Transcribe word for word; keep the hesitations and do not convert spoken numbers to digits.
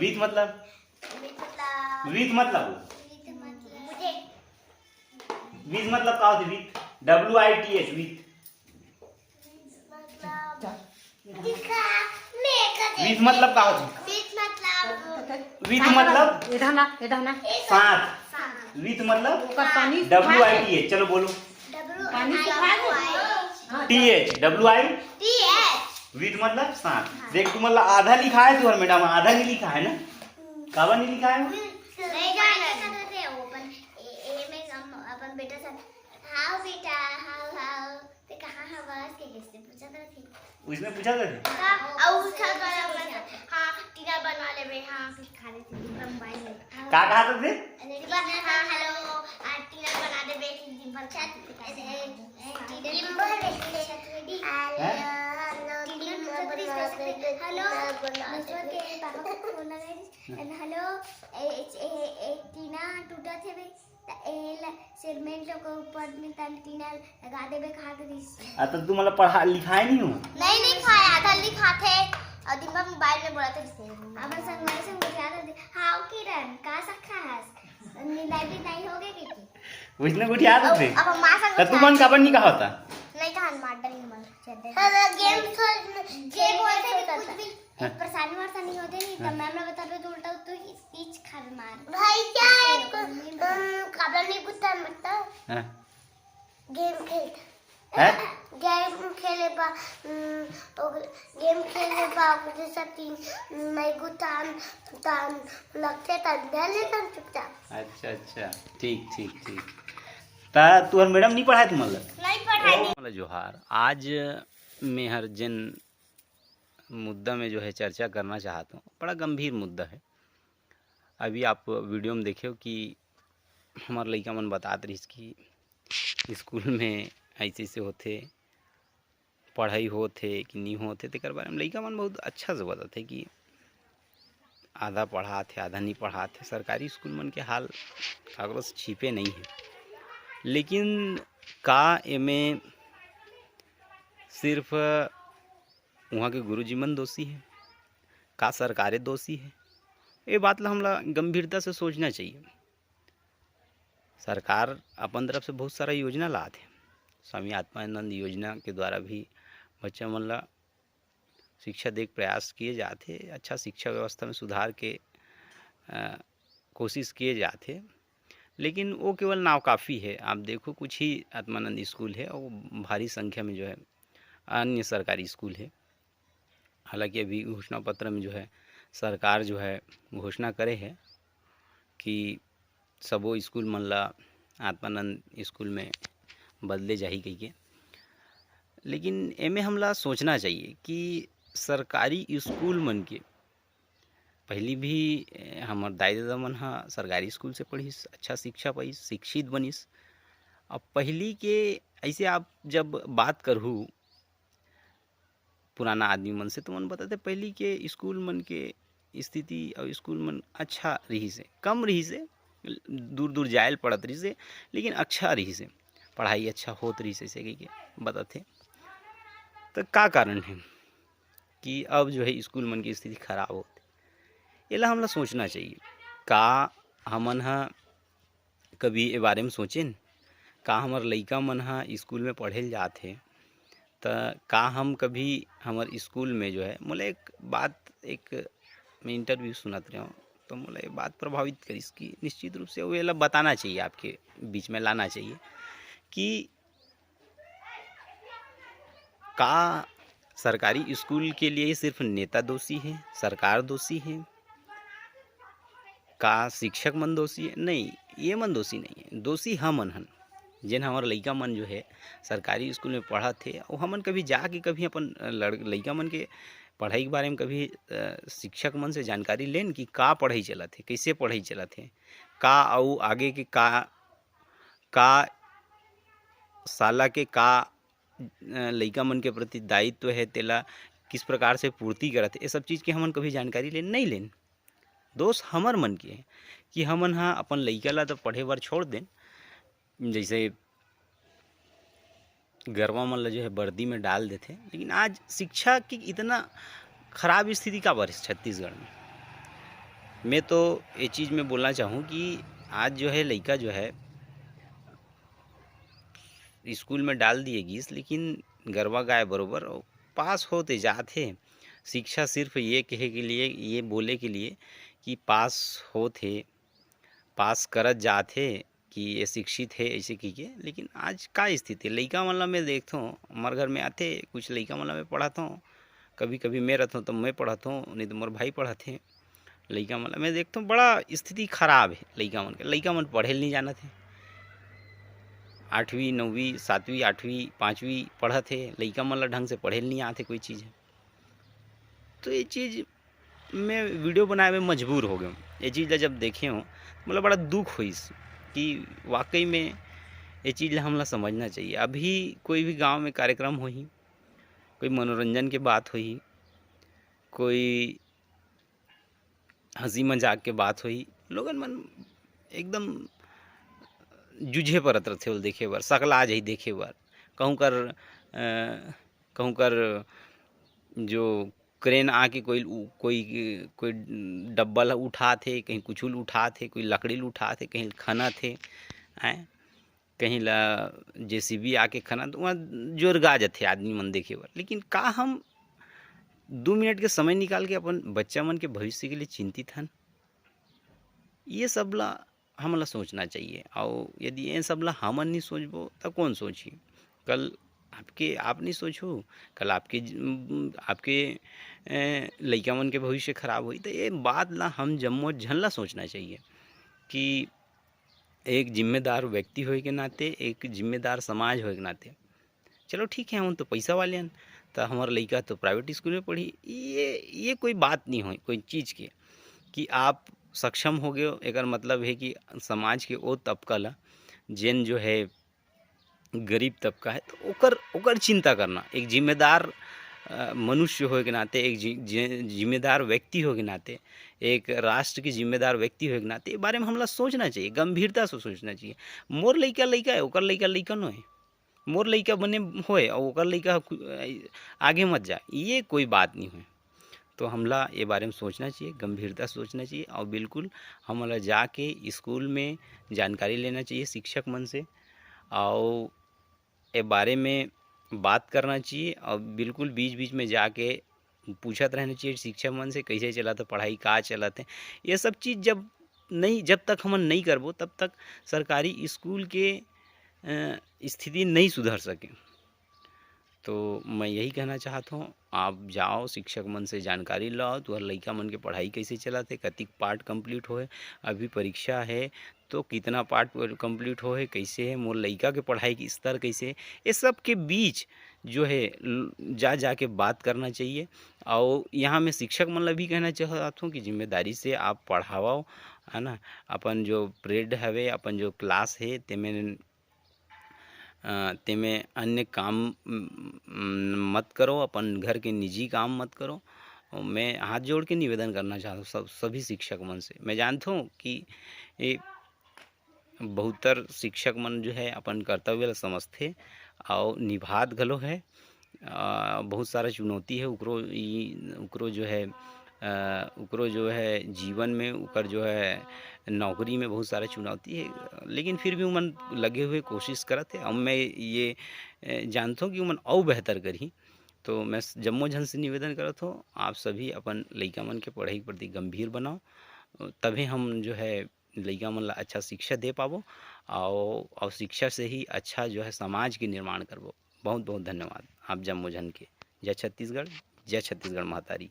With मतलब, with मतलब with मतलब, विथ मतलब मुझे विथ मतलब का होथे? With, W I T H, with. मतलब दिखा मैं कर विथ मतलब का होथे? विथ मतलब विथ मतलब इधर ना, इधर ना। साथ। विथ मतलब ओकर पानी W I T H। चलो बोलो। डब्ल्यू पानी से आई खा लो। एच हाँ, T H, W I। T H with मतलब साथ। देख, तुमन ला आधा लिखाए हे तुंहर मैडम, आधा नहीं लिखाए हे ना। काबर नहीं लिखाए हे? नहीं जाने थे वो अपन ए, ए में हम अपन बेटा से, हाउ बेटा, हाउ हाउ, ते कहाँ हवस के कैसे पूछा करत हे। उसने पूछा था। हाँ, और उसका हाँ, टीना बनवा लेबे, हाँ, कुछ खा लेते हैं, मोबाइल में। का कहा था थे? हाँ, हेलो, आज टीना बना देबे, दिन भर छत, दिन भर छत, हैं? हेलो, हेलो, टीना बना देबे, हेलो, दूसरा के पापा को फोन लगाए, हेलो, ए, ए, ए, टीना टूटा थे बे, त ए ल-, सीमेंट के ऊपर में तन टीना लगा देबे, कहा करिस। आ, तो तू मतलब पढ़ा लिखाए नहीं हो? नहीं, नहीं खाया, आधा लिखाथे और दिन भर मोबाइल में बोलत रहिथे। अपन संगवारी से मुठियात रहिथे, "हाव किरण, का सकखा हस? निंदाई बिंदाई हो गए के?" उसने गुठियात रहिथे। अब हम माँ संग तो तू मन काबर नहीं कहा होता? नहीं कहा, मार डाली हमारे चड्डे। हाँ, गेम खेल, गेम खेलते कुछ भी परेशानी वरेशानी होते नहीं, तो मैम ने बताबे तो उल्टा तू ही स्पीच खाबे मार। भैया, एक, अम, काबर नहीं गुस्सा मत। हाँ। गेम खेलता। हैं? गेम खेले बा, उम, ओक-, गेम खेले बा, ओकरे साथ तीन, मैं गुतान, तान लगते तन दे लेता चुपचाप। अच्छा, अच्छा, ठीक, ठीक, ठीक। ता तुहर मैडम नहीं पढ़ाए तुमन ला? नहीं पढ़ाई। मतलब जोहार, आज मैं हर जिन मुद्दा में जो है चर्चा करना चाहता हूँ, बड़ा गंभीर मुद्दा है। अभी आप वीडियो में देखे हो कि हमार लइका मन बतात रहिस कि स्कूल में ऐसे ऐसे होथे, पढ़ाई होथे कि नहीं होथे, तेकर बारे में लइका मन बहुत अच्छा से बताथे कि आधा पढ़ाथे, आधा नहीं पढ़ाथे। सरकारी स्कूल मन के हाल काकरो से छिपे नहीं है, लेकिन का एमे सिर्फ वहाँ के गुरुजी मन दोषी है, का सरकारे दोषी है? ये बात ला हमला गंभीरता से सोचना चाहिए। सरकार अपन तरफ से बहुत सारा योजना लात है। स्वामी आत्मानंद योजना के द्वारा भी बच्चा मन ला शिक्षा दे के प्रयास किए जात हे, अच्छा शिक्षा व्यवस्था में सुधार के, अ, कोशिश किए जात हे, लेकिन वो केवल नाव काफ़ी है। आप देखो, कुछ ही आत्मानंद स्कूल है और भारी संख्या में जो है अन्य सरकारी स्कूल है। हालांकि अभी घोषणा पत्र में जो है सरकार जो है घोषणा करे है कि सबो स्कूल मन ला आत्मानंद स्कूल में बदले जाही कहिके, लेकिन एमे हमला सोचना चाहिए कि सरकारी स्कूल मन के पहली भी, ए, हमर दाई ददा मन ह सरकारी स्कूल से पढ़िस, अच्छा शिक्षा पाइस, शिक्षित बनिस। अब पहली के ऐसे आप जब बात करहू पुराना आदमी मन से, तो मन बताते पहली के स्कूल मन के स्थिति और स्कूल मन अच्छा रहिस हे, कम रहिस हे, दूर दूर जायल पड़त रहिस हे, लेकिन अच्छा रहिस हे, पढ़ाई अच्छा होत रहिस हे, ऐसे कहिके बताथे। तो का कारण है कि अब जो है स्कूल मन की स्थिति खराब होत? एला हमला सोचना चाहिए। का हमन ह कभी ए बारे में सोचेन? का हमर लइका मन ह स्कूल में पढ़े ल जात हे, त का हम कभी हमर स्कूल में जो है, मोला एक बात, एक मैं इंटरव्यू सुनत रहे हूँ, तो मोला ये बात प्रभावित करिस कि निश्चित रूप से वो एला बताना चाहिए, आपके बीच में लाना चाहिए कि का सरकारी स्कूल के लिए सिर्फ नेता दोषी है, सरकार दोषी है, का शिक्षक मन दोषी है? नहीं, ये मन दोषी नहीं है, दोषी हमन हन। जेन हमर लइका मन जो है सरकारी स्कूल में पढ़त हे, वो हमन कभी जाके कभी अपन लड़ लइका मन के पढ़ाई के बारे में कभी, अ, शिक्षक मन से जानकारी लेन कि का पढ़ाई चलत हे, कैसे पढ़ाई चलत हे, का अउ आगे के का, का साला के का, अ, लइका मन के प्रति दायित्व है, तेला किस प्रकार से पूर्ति करत हे, ये सब चीज़ के हमन कभी जानकारी लेन नहीं लेन। दोष हमर मन के है कि हमन ह अपन लइका ला तो पढ़े बर छोड़ देन, जैसे गरवा मन ला जो है वर्दी में डाल देथे, लेकिन आज शिक्षा की इतना खराब स्थिति काबर है छत्तीसगढ़ में? मैं तो ये चीज़ में बोलना चाहूँ कि आज जो है लइका जो है स्कूल में डाल दिए गिस, लेकिन गरवा गाय बरोबर पास होते जात हे। शिक्षा सिर्फ ये कहे के लिए, ये बोले के लिए कि पास होत हे, पास करत जात हे कि ये शिक्षित हे, ऐसे कहिके। लेकिन आज का स्थिति हे, लइका मन ला मैं देखथों, हमर घर में आथे, कुछ लइका मन ला मैं पढ़ाथों, कभी-कभी मैं रथों त मैं पढ़ाथों, नहीं तो मोर भाई पढ़ाथे। लइका मन ला मैं देखथों, बड़ा स्थिति खराब हे लइका मन के। लइका मन पढ़े ल नहीं जानत हे, आठवीं, नौवीं, सातवीं, आठवीं, पाँचवीं पढ़त हे, लइका मन ला ढंग से पढ़े ल नहीं आत हे कोई चीज़ हे। तो ये चीज़ मैं वीडियो बनाए में मजबूर हो गया हूँ। ये चीज़ ला जब देखे हूँ, मतलब बड़ा दुख होइस कि वाकई में ये चीज़ ला हमला समझना चाहिए। अभी कोई भी गांव में कार्यक्रम होही, कोई मनोरंजन के बात होही, कोई हंसी मजाक के बात होही, लोगन मन एकदम जुझे परत रथे ओला देखे बर, सकला जाही देखे बर। कहूँ कर, अ, कहूँ कर जो क्रेन आके कोई उ-, कोई, कोई डब्बा ल उठात हे, कहीं कुछु ल उठात हे, कोई लकड़ी ल उठात हे, कहीं खनत हे, हैं? कहीं ला जेसीबी आके खनत, वहाँ जोरगा जाथे आदमी मन देखे बर। लेकिन का हम दू मिनट के समय निकाल के अपन बच्चा मन के भविष्य के लिए चिंतित हन? ये सब ला हमन ला सोचना चाहिए। अउ यदि ये सब ला हमन नहीं सोचबो, त कौन सोचही? कल आपके, आप नहीं सोचहू, कल आपके ज-, आपके, ए, लइका मन के भविष्य खराब होही। त ये बात ला हम जम्मो झन ला सोचना चाहिए कि एक जिम्मेदार व्यक्ति होए के नाते, एक जिम्मेदार समाज होए के नाते, चलो ठीक है, हम तो पैसा वाले हन, त हमर लइका तो प्राइवेट स्कूल में पढ़ही। ये, ये कोई बात नहीं होय, कोई चीज़ के, कि आप सक्षम हो गए हो, एकर मतलब है कि समाज के ओ तबका ला, जेन जो है गरीब तबका है, तो ओकर, ओकर चिंता करना, एक जिम्मेदार, अ, मनुष्य होए के नाते, एक जि-, जि-, जिम्मेदार व्यक्ति होए के नाते, एक राष्ट्र के जिम्मेदार व्यक्ति होए के नाते, ये बारे में हमला सोचना चाहिए, गंभीरता से सोचना चाहिए। मोर लइका लइका है, ओकर लइका लइका नो है, मोर लइका बने होए अउ ओकर लइका कु-, आगे मत जाए, ये कोई बात नहीं होए। तो हमला ये बारे में सोचना चाहिए, गंभीरता से सोचना चाहिए, और बिल्कुल हमला जाके स्कूल में जानकारी लेना चाहिए शिक्षक मन से, और ये बारे में बात करना चाहिए, और बिल्कुल बीच-बीच में जाके पूछत रहना चाहिए शिक्षक मन से, कैसे चलत हे पढ़ाई, का चलत हे। ये सब चीज़ जब नहीं, जब तक हमन नहीं करबो, तब तक सरकारी स्कूल के, अ, स्थिति नहीं सुधर सके। तो मैं यही कहना चाहत हूँ, आप जाओ, शिक्षक मन से जानकारी लाओ, तुहर लइका मन के पढ़ाई कैसे चलत हे, कतिक पाठ complete होए, अभी परीक्षा है, तो कितना पाठ complete होए, कैसे है, मोर लइका के पढ़ाई के स्तर कैसे है, ये सब के बीच जो है ल-, जा, जा के बात करना चाहिए। और यहाँ मैं शिक्षक मन ला भी कहना चाहत हूँ कि जिम्मेदारी से आप पढ़ावव, है ना, अपन जो पीरियड हवे, अपन जो क्लास है, तेमे, अ, तेमे अन्य काम, उम, उम, मत करो, अपन घर के निजी काम मत करो। और मैं हाथ जोड़ के निवेदन करना चाहता हूँ सब, सभी शिक्षक मन से। मैं जानता हूँ कि ये बहुतर शिक्षक मन जो है अपन कर्तव्य ला समझथे और निभात घलो है। अ, बहुत सारा चुनौती है, ओकरो ई, ओकरो जो है, अ, ओकरो जो है जीवन में, ओकर जो है नौकरी में बहुत सारा चुनौती है, लेकिन फिर भी उमन लगे हुए कोशिश करत हे। अब मैं ये, अ, जानत हूँ कि उमन अउ बेहतर करही। तो मैं स-, जम्मो झन से निवेदन करत हूँ, आप सभी अपन लइका मन के पढ़ाई के प्रति गंभीर बनाओ, तभी हम जो है लइका मन ला अच्छा शिक्षा दे पाबो, और, और शिक्षा से ही अच्छा जो है समाज के निर्माण करबो। बहुत बहुत धन्यवाद आप जम्मो झन के। जय छत्तीसगढ़, जय छत्तीसगढ़ महतारी।